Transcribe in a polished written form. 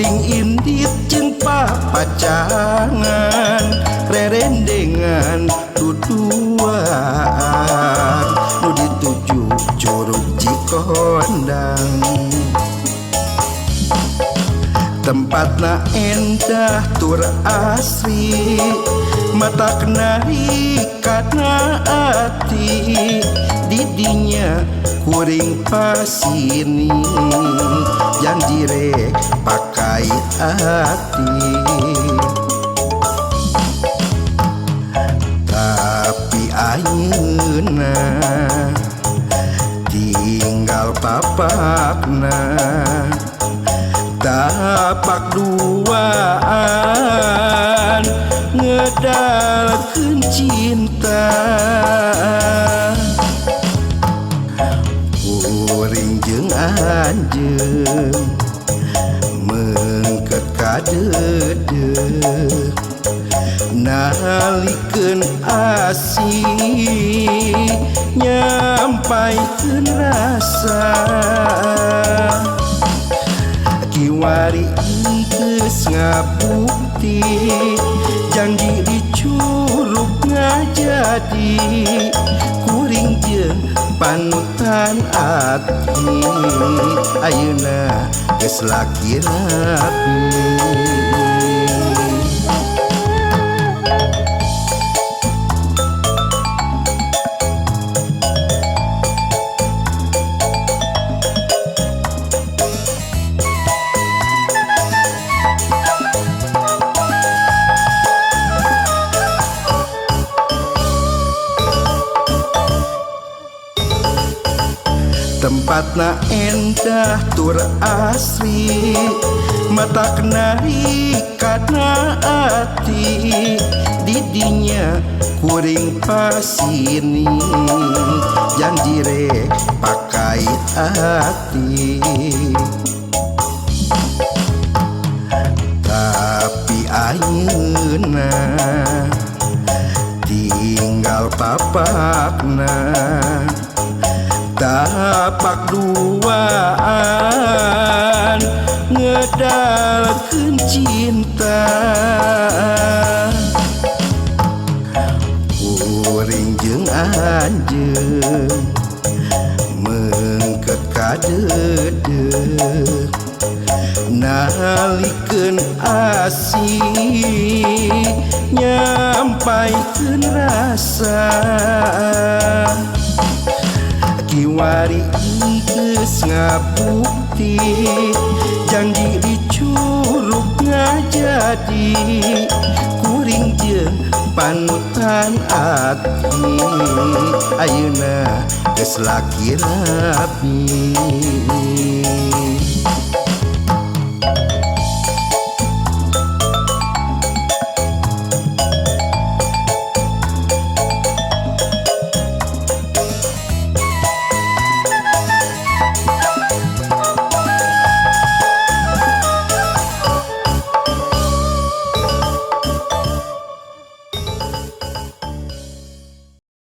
Kuring indit jeung papacangan rerendengan duduaan nu dituju Curug Cikondang. Tempatna endah tur asri, matak narik kana ati, didinya kuring pasini janji rek pakai ati. Tapi ayeuna tinggal papakna, tapak duaan ngedalkeun cinta. Kuring jeung anjeun mengket kadeudeuh, nalikeun asih nyampaikeun rasa. Kiwari geus ngabukti janji di curug ngajadi, kuring jeung panutan ati ayeuna geus laki rapi. Tempatna endah tur asri, matak narik kana ati, didinya kuring pasini janji rek pakai ati. Tapi ayeuna tinggal papakna, tapak duaan ngedalkeun cinta. Kuring jeung anjeun mengket kadeudeuh, nalikeun asih nyampaikeun rasa. Kiwari geus ngabukti janji di curug ngajadi, kuring jeung panutan ati ayeuna geus laki rapi.